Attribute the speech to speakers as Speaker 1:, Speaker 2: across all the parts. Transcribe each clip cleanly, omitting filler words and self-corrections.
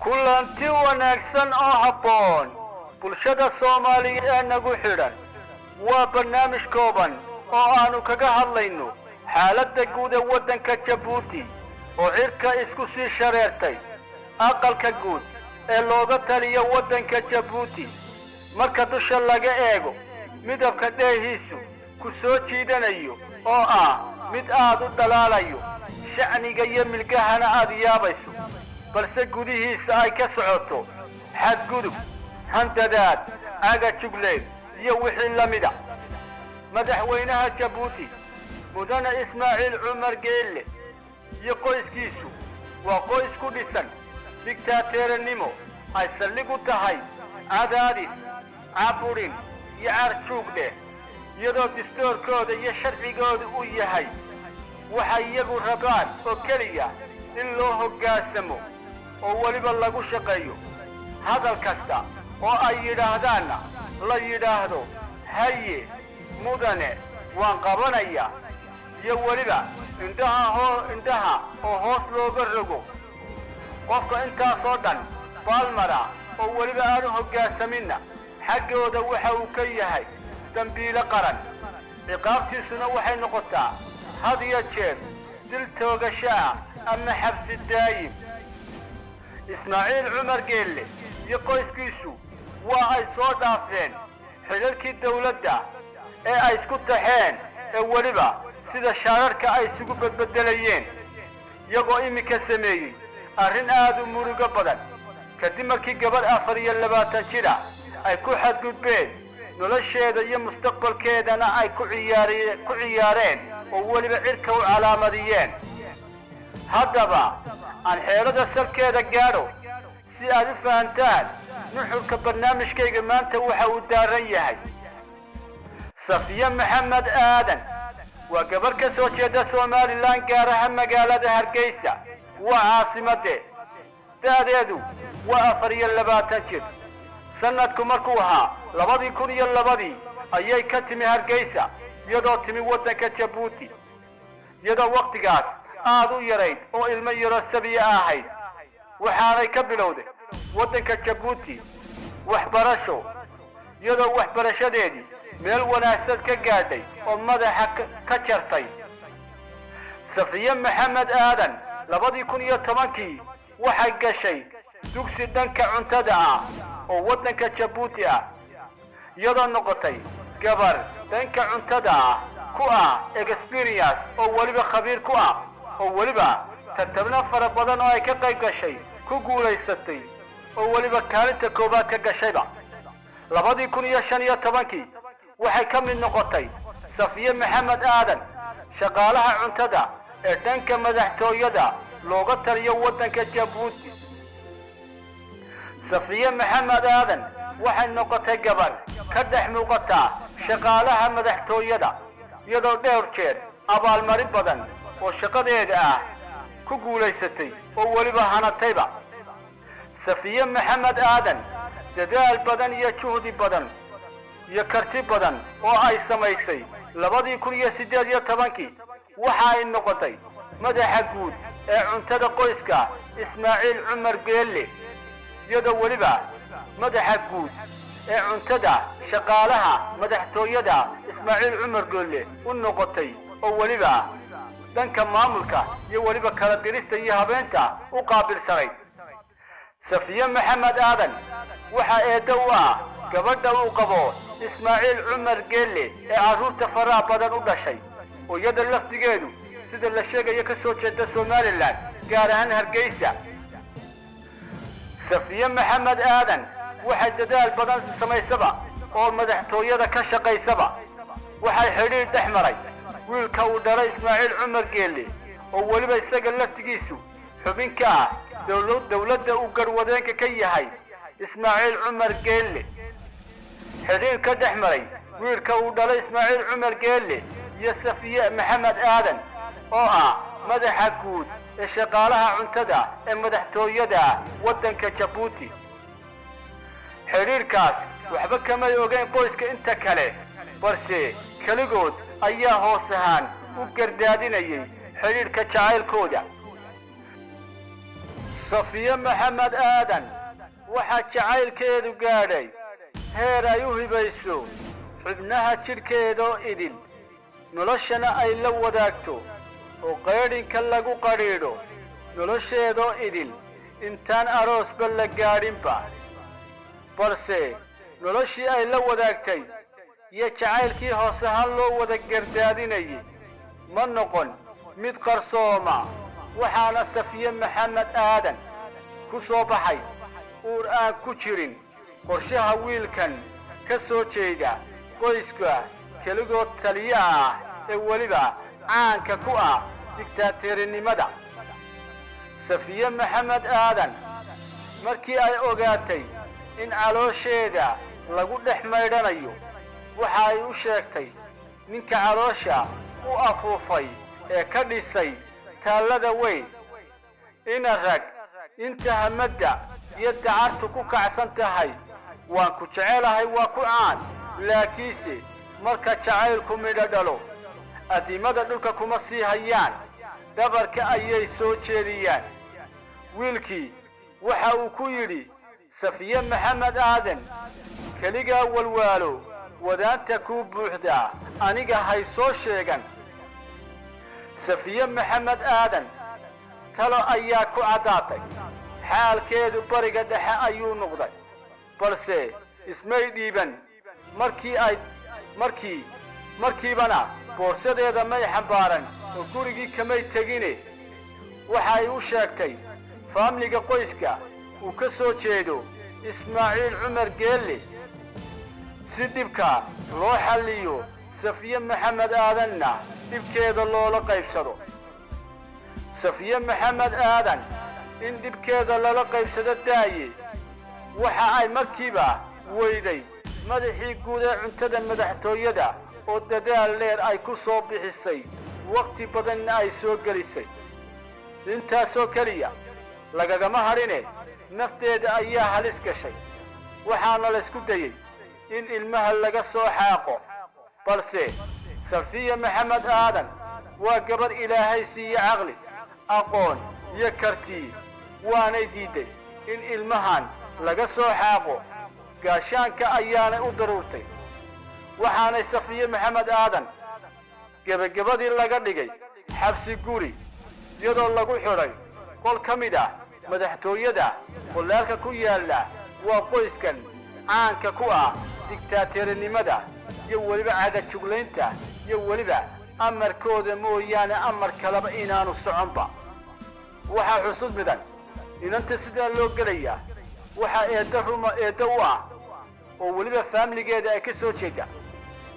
Speaker 1: Kulanti wanaagsan oo habboon bulshada Soomaaliya ee nagu xidhan. Waa barnaamij kooban oo aanu kaga hadlayno xaaladda guud ee waddanka Jabuuti oo cirka isku sii shareertay. Aqalka guud ee looga taliyo waddanka Jabuuti, marka dusha laga eego, midabka dheehiisu ku soo jiidanayo oo ah mid aad u dhalaalayo, shacniga iyo milgahana aad yaabayso, balse gudihiisa ay ka socoto xadgudub, handadaad, cagajugleed iyo wixii la mida. Madaxweynaha Jabuuti, Mudane Ismaaciil Cumar Geelle, iyo qoyskiisu waa qoys ku dhisan digtaateeranimo ay saldhig u tahay cadaadis, caburin iyo carjuugdheh, iyadoo distoorkooda iyo sharcigooda u yahay waxay iyagu rabaan oo keliya in loo hoggaansamo oo weliba lagu shaqeeyo. Hadal kasta oo ay yidhaahdaanna la yidhaahdo "Haye mudane, waan qabanaya", iyo weliba indhaha hoo indhaha oo hoos looga rogo. Qofka intaasoo dhan baalmara oo weliba aanu hoggaansaminna, xaggooda waxa uu ka yahay dambiilo qaran, ciqaabtiisuna waxay noqotaa had iyo jeer dil toogasho ah ama xabsi daayim. Ismaaciil Cumar Geelle iyo qoyskiisu waa ay soo dhaafeen xilalkii dawladda ee ay isku taxeen, ee weliba sida shaararka ay isugu bedbedelayeen, iyagoo iminka sameeyey arrin aad u murugo badan kadib markii gabadh 24 jira ay ku xadgudbeen, nolosheeda iyo mustaqbalkeedana ay ku ciyaar ku ciyaareen oo weliba cirka u calaamadiyeen. Haddaba aan xeelada salkeeda gaadho si aad u fahantaan nuxurka barnaamijkayga maanta waxa uu daaran yahay. Safiye Maxamed Aadan waa gabarh ka soo jeeda Somalilan, gaar ahaan magaalada Hargeysa, waa caasimadde. Da'deedu waa 24 jir. Sanadku markuu ahaa 2002-dii ayay ka timi Hargeysa iyadoo timi waddanka Jabuuti, iyadoo wakhtigaas aad u yarayd oo ilmo yaro sabiya ahayd. Waxaanay ka bilowday waddanka Jabuuti waxbarasho, iyadoo waxbarashadeedii meel wanaagsan ka gaadhay oo madaxa ka jartay. Safiye Maxamed Aadan 2010-kii waxay gashay dugsi dhanka cuntada ah oo waddanka Jabuuti ah, iyadoo noqotay gabar dhanka cuntada ah ku ah experience oo weliba khabiir ku ah, oo weliba tartabno fara badan oo ay ka qayb gashay ku guulaysatay, oo weliba kaalinta koowaad ka gashayba. 2015-kii waxay ka mid noqotay Safiye Maxamed Aadan shaqaalaha cuntada ee dhanka madaxtooyada looga taliyo waddanka Jabuuti. Safiye Maxamed Aadan waxay noqotay gabar ka dhex muuqataa shaqaalaha madaxtooyada, iyadoo dhowr jeer abaalmarin badan oo shaqadeeda ah ku guulaysatay oo weliba hanatayba. Safiye Maxamed Aadan dadaal badan iyo juhdi badan iyo karti badan oo ay samaysay, 2018-kii waxa ay noqotay madaxa guud ee cuntada qoyska Ismaaciil Cumar Geelle, iyadoo weliba madaxa guud ee cuntada shaqaalaha madaxtooyada Ismaaciil Cumar Geelle u noqotay, oo weliba dhanka maamulka iyo weliba kala dirista iyo habeenta u qaabilsanayd. Safiye Maxamed Aadan waxaa eeddo u ah gabadha uu qabo Ismaaciil Cumar Geelle ee carruurta faraha badan u dhashay, oo iyada laftigeedu sida la sheegayo ka soo jeeda Somalilan, gaar ahaan Hargeysa. Safiye Maxamed Aadan waxay dadaal badan samaysaba oo madaxtooyada ka shaqaysaba, waxay xidhiidh dhex maray wiilka uu dhalay Ismaaciil Cumar Geelle, oo weliba isaga laftigiisu xubin ka ah dowladda uu garwadeenka ka yahay Ismaaciil Cumar Geelle. Xidhiidh ka dhex maray wiilka uu dhalay Ismaaciil Cumar Geelle iyo Safiye Maxamed Aadan oo ah madaxa guud ee shaqaalaha cuntada ee madaxtooyada waddanka Jabuuti, xidhiidhkaas waxba kamay ogeyn qoyska inta kale, balse keligood ayaa hoos ahaan u gardaadinayay xidhiidhka jacaylkooda. Safiye Maxamed Aadan waxaa jacaylkeedu gaadhay heer ay u hibayso xubnaha jidhkeedoo idil, noloshana ay la wadaagto oo qaydhinka lagu qadhiidho nolosheedoo idil intaan aroosba la gaadhinba. Balse noloshii ay la wadaagtay iyo jacaylkii hoos ahaan loo wada gardaadinayay ma noqon mid qarsooma, waxaana Safiye Maxamed Aadan ku soo baxay uur aan ku jirin qorshaha wiilkan ka soo jeeda qoyska keligood taliyaha ah ee weliba caanka ku ah digtaateerinimada. Safiye Maxamed Aadan markii ay ogaatay in caloosheeda lagu dhex maydhanayo, waxa ay u sheegtay ninka caloosha u afuufay ee ka dhisay taallada weyn ina rag inta hamadda iyo dacartu ku kacsan tahay waan ku jecelahay, waa ku caan, laakiinse marka jacaylku midho dhalo addimada dhulka kuma sii hayaan, dhabarka ayay soo jeediyaan. Wiilkii waxa uu ku yidhi Safiye Maxamed Aadan, keligaa walwaalo wadaanta kuu buuxdaa, aniga hay soo sheegan. Safiye Maxamed Aadan talo ayaa ku caddaatay, xaalkeedu bariga dhexe ayuu noqday, balse ismay dhiiban. Markii ay markii markiibana boorsadeeda may xambaaran oo gurigii kamay tegine, waxa ay u sheegtay faamliga qoyska uu ka soo jeedo Ismaaciil Cumar Geelle si dhibka loo xalliyo, Safiye Maxamed Aadanna dhibkeeda loola qaybsado. Safiye Maxamed Aadan in dhibkeeda lala qaybsado daaye, waxa ay markiiba weyday madaxii guud ee cuntada madaxtooyada oo dadaal dheer ay ku soo bixisay, wakhti badanna ay soo gelisay. Intaasoo keliya lagagama hadhine, nafteeda ayaa halis gashay, waxaana laysku dayey in ilmaha laga soo xaaqo. Balse Safiya Maxamed Aadan waa gabarh Ilaahay siiye caqli, aqoon iyo karti, waanay diiday in ilmahan laga soo xaaqo, gaashaanka ayaanay u daruurtay. Waxaanay Safiye Maxamed Aadan gebagabadii laga dhigay xabsi guri, iyadoo lagu xidhay qol ka mid ah madaxtooyada qolaalka ku yaalla. Waa qoyskan caanka ku ah digtaateerinimada iyo weliba cagajuglaynta iyo weliba amarkooda mooyaane amar kaleba inaanu soconba. Waxaa xusud midan inanta sidaa loo gelayaa waxaa eedda ruma eedda u ah oo weliba faamligeeda ay ka soo jeeda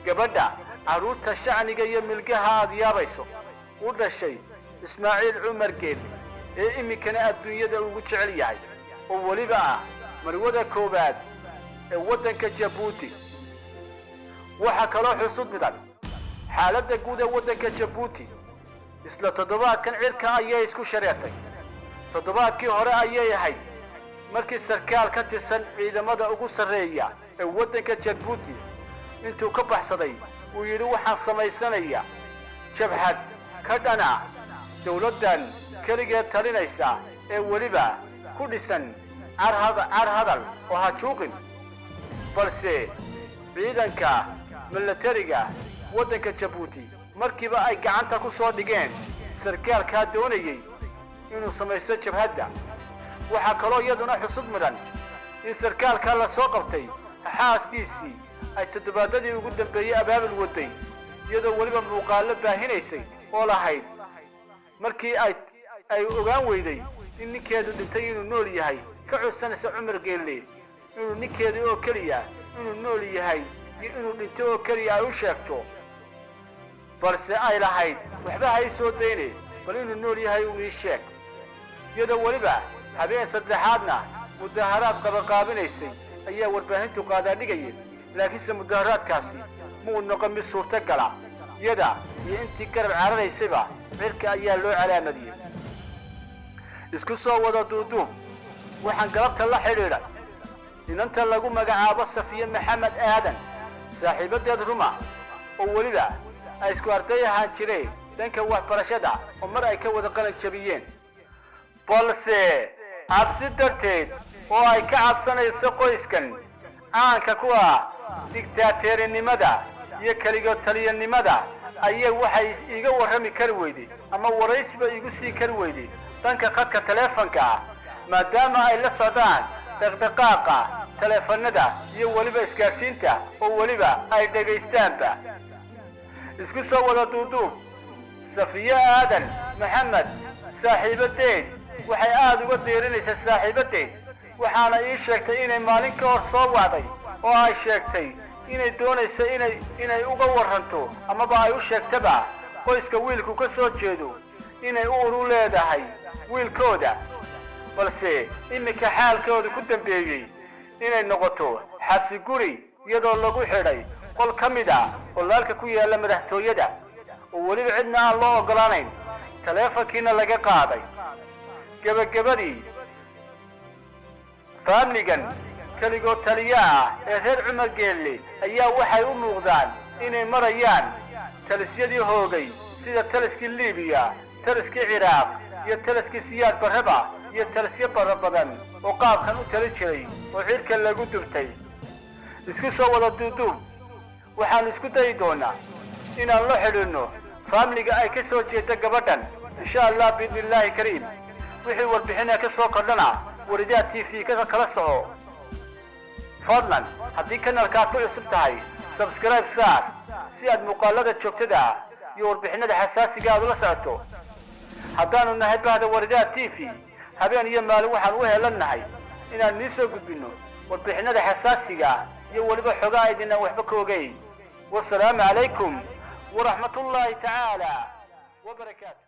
Speaker 1: gabadha carruurta shacniga iyo milgaha aad yaabayso u dhashay Ismaaciil Cumar Geelle ee iminkana adduunyada ugu jecel yahay oo weliba ah marwada koowaad ee waddanka Jabuuti. Waxaa kaloo xusud midan xaaladda guud ee waddanka Jabuuti isla toddobaadkan cirka ayay isku shareertay. Toddobaadkii hore ayay ahayd markii sarkaal ka tirsan ciidamada ugu sarreeya ee waddanka Jabuuti intuu ka baxsaday uu yidhi waxaan samaysanayaa jabhad ka dhan ah dowladdan keligeed talinaysa ee weliba ku dhisan car hadal oo ha juuqin. Balse ciidanka milatariga waddanka Jabuuti markiiba ay gacanta ku soo dhigeen sarkaalkaa doonayey inuu samaysto jabhadda. Waxaa kaloo iyaduna xusud midhan in sarkaalkaa la soo qabtay xaaskiisii ay toddobaadadii ugu dambeeyey abaabul waday, iyadoo weliba muuqaallo baahinaysay oo lahayd markii ay ogaan weyday in ninkeedu dhintay inuu nool yahay, ka codsanaysa Cumar Geelle inuu ninkeedii oo keliya inuu nool yahay iyo inuu dhinto oo keliya ay u sheegto, balse ay lahayd waxba ha ii soo dayne, bal inuu nool yahay uu ii sheeg. Iyadoo weliba habeen saddexaadna mudaharaad qabaqaabinaysay ayaa warbaahintu qaadaadhigayeen, laakiinse mudaharaadkaasi muu noqon mid suurtagala. Iyada iyo intii garab cararaysayba cirka ayaa loo calaamadiyey. Isku soo wada duuduub, waxaan galabta la xidhiidhay inanta lagu magacaabo Safiye Maxamed Aadan, saaxiibadeed ruma oo weliba ay isku arday ahaan jireen dhanka waxbarashada oo mar ay ka wada qalan jabiyeen. Balse Cabsi darteed oo ay ka cabsanayso qoyskan caanka ku ah digtaateerinimada iyo keligood taliyanimada ayay waxay iiga warrami kari weyday ama waraysiba iigu sii kari weyday dhanka khadka taleefanka ah, maadaama ay la socdaan dhaqdhaqaaqa taleefanada iyo weliba isgaadhsiinta oo weliba ay dhegaystaanba. Isku soo wada duuduub, Safiye Aadan Maxamed saaxiibadeed waxay aada uga diirinaysaa saaxiibadeed, waxaana ii sheegtay inay maalin ka hor soo wacday oo ay sheegtay inay doonayso inay uga warranto amaba ay u sheegtaba qoyska wiilku ka soo jeedo inay uur u leedahay wiilkooda, balse iminka xaalkooda ku dambeeyey inay noqoto xabsi guri, iyadoo lagu xidhay qol ka mid ah qolaalka ku yaalla madaxtooyada oo weliba cidna aan loo oggolaanayn, taleefankiina laga qaaday. Gebagabadii, faamligan keligood taliya ah ee reer Cumar Geelle ayaa waxay u muuqdaan inay marayaan talisyadii hoogay sida taliskii Liibiya, taliskii Ciraaq iyo taliskii Siyaad Barreba iyo talisyo bara badan oo qaabkan u tali jiray oo cirka lagu dubtay. Isku soo wada duuduub, waxaanu isku dayi doonaa inaan la xidhiidhno faamliga ay ka soo jeeda gabadhan, insha Allah biidni illaahi kariim. Wixii warbixina ka soo kordhana Waridaad TV ka kala soco. Fadlan haddii kanalkaad ku cusub tahay, subscribe saar si aad muuqaalada joogtada ah iyo warbixinada xasaasiga aad ula socoto. Haddaanu nahay bahda Waridaad TV, habeen iyo maalin waxaan u heelannahay inaan nii soo gudbinno warbixinada xasaasiga ah iyo weliba xogaa idinaan waxba ka ogeyn. Wasalaamu calaykum waraxmatullaahi tacaala wabarakaatu.